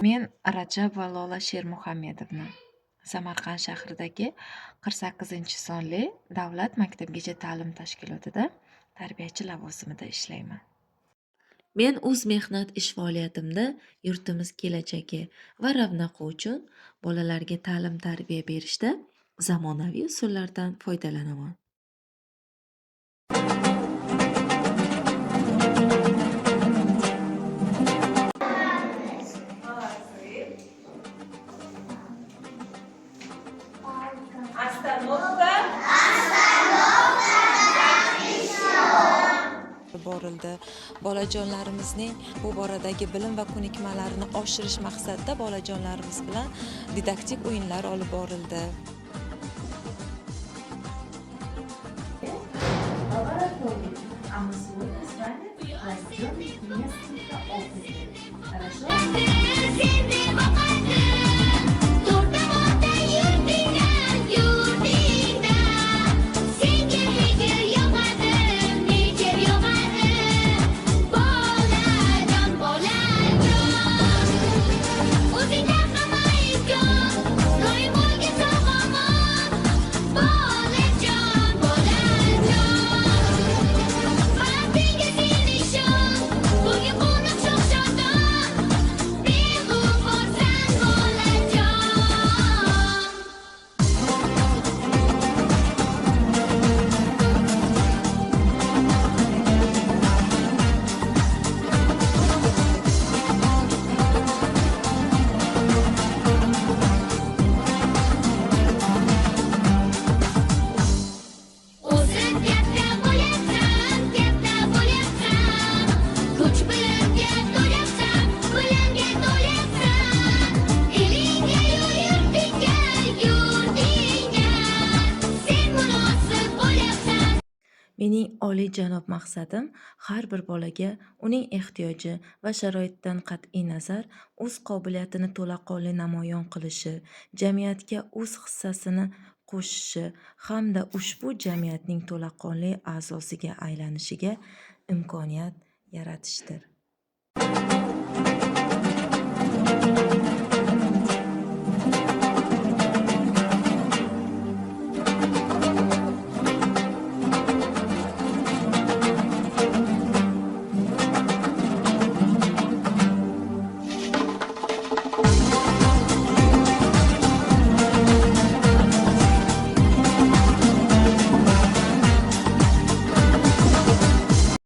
Men Rajabova Lola Shermuhammedovna, Samarqand shahridagi 48-sonli davlat maktabgacha ta'lim tashkilotida tarbiyachi lavozimida ishlayman. Men o'z mehnat ish faoliyatimda yurtimiz kelajagi va ravnaqi uchun bolalarga ta'lim-tarbiya berishda zamonaviy usullardan foydalanaman. Остановка. Borildi. Bolajonlarimizning bu boradagi bilim va ko'nikmalarini oshirish maqsadida bolajonlarimiz bilan didaktik o'yinlar olib borildi. Лаборатории. А мы сегодня с вами пройдем несколько опытов. Хорошо? Seni boqadi, to'rtta yurtingda, yurtingda. Senga mehr yoqadi, mehr yoqadi. Bolajon, bolajon. O'zingda hamma imkon, doim bo'lgin sog'-omon. Bolajon, bolajon. Baxtingga sen ishon, bo'lgin qo'noq shoh-shodon. Beg'uborsan bolajon. O'sib katta bo'lyapsan, katta bo'lyapsan. Kuch bilimga to'lyapsan, bilimga to'lyapsan. Elingga, yurtingga, yurtingga. Sen munosib bo'lyapsan. Mening oliyjanob maqsadim har bir bolaga uning ehtiyoji va sharoitidan qat'iy nazar o'z qobiliyatini to'laqonli namoyon qilishi, jamiyatga o'z hissasini qo'shishi hamda ushbu jamiyatning to'laqonli a'zosiga aylanishiga imkoniyat yaratishdir.